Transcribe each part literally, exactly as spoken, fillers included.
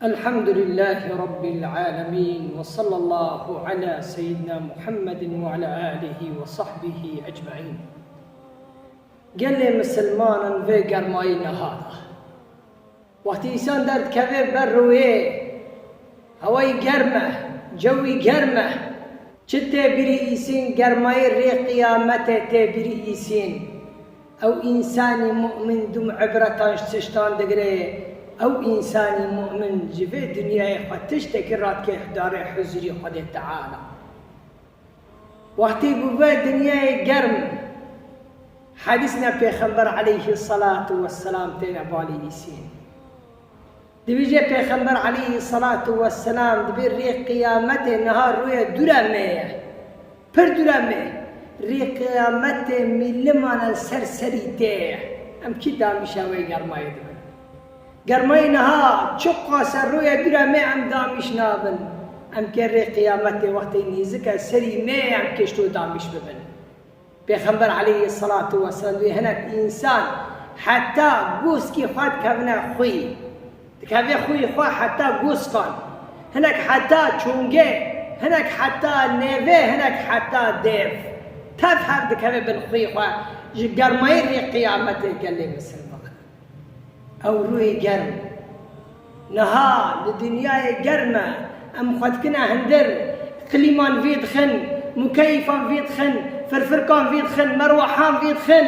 Elhamdülillâhi Rabbil âlemîn ve sallallahu ala seyyidina Muhammedin ve ala âlihi ve sahbihi ecmaîn. Gelê misilmanan vê germayî niha de. Wextî însan derdikeve ber rûyê, hewayî germ e, cewî germ e. Çi tê bîrî îsîn, germayî rê qiyametê tê bîrî îsîn. Ew însanî mu'min dûm ibretan ji tiştan digire. Ew însanî mu'min ji vê dinyayê xwe tiştekî radike darê huzurî Xwedê Teala. Wextî bû vê dinyayê germ, hedîsna Pêxember aleyhisselatu vesselam têne balî îsîn. Dibêje Pêxember aleyhisselatu vesselam, dibê rê qiyametê niha rûyê dû re me ye. Pir dû re me. Rê qiyametê mîlimana li ser serî tê ye. Em kî damîşa wê germayê dibin? Germayê niha çiqas e rûyê dû re me em damîş nabin. Em kê rê qiyametê wextê nêzik e serî me ye em kê ji to damîş bibin. Pêxember aleyhisselatu vesselam dibê hinek însan heta goskî xwe dikevine xwî. Dikeve xwî xwe heta goskan. Hinek heta çongê, hinek heta nêvê, hinek heta dêv. Tev hev dikeve bin xwî xwe ji germayî rê qiyametê gelê misilman. Ew rûyê germ. Niha li dinyayê germ e. Em xwe dikine hundir. Klîman vê dixin, mukeyîfan vê dixin, firfirkan vê dixin, merwahan vê dixin.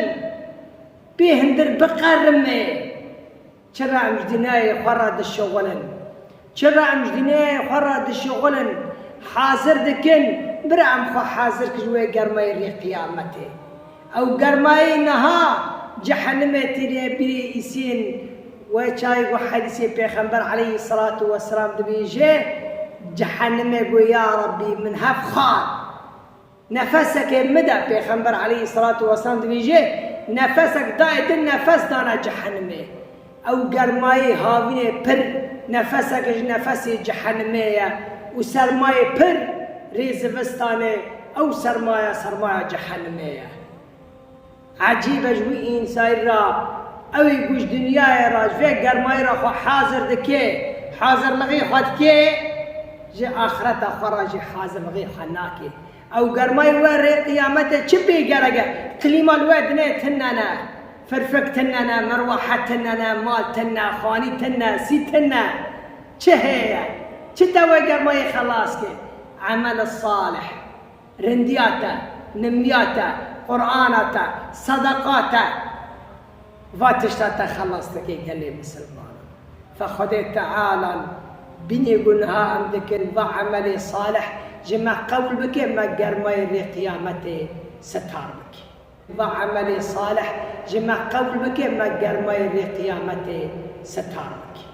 Bê hundir biqerime. Çira em ji dinyayê xwe re dişixulin? Çira em ji dinyayê xwe re dişixulin, hazir dikin, bira em xwe hazir kin ji wê germayê rê qiyametê. Ew germayê niha cehenimê tîrê bîrê îsîn. Wê çayê ku hedîsê Pêxember aleyhisselatu vesselam dibêje, cehenimê got, ya Rabbî, min hev xwar. Nefesekê min de, Pêxember aleyhisselatu vesselam dibêje, nefesek dayê din nefes dana cehenimê. Ew germayê havînê pir, nefesek ji nefesê cehenimê ye û sermayê pir rê zivistanê, ew sermaya, sermaya cehenimê ye. Ecîb e ji wî însanî re, ew ê ku ji dinyayê re, ji vê germayî re xwe hazir dike, hazirlixê xwe dike, ji axireta xwe re jî hazirlixê xwe nake. Ew germayî we rê qiyametê çi pê gerek e? Klîma li we dinê tune ne, firfik tune ne, merwahet tune ne, mal tune, xanî tune, sî tune. Çi heye? Çi te wê germayê xelas ke? Emel salih. Rindiya te, nimiya te, Qur'ana te, sedeqa te, va tişta te xelas dike gelê misilmanan. Fe Xwedê Tealan bînê ku niha em dikin, va emelê salih ji me qewil bike, me germayê rê qiyametê sitar bike. Va emelê salih ji me qewil bike, me germayê rê qiyametê sitar bike.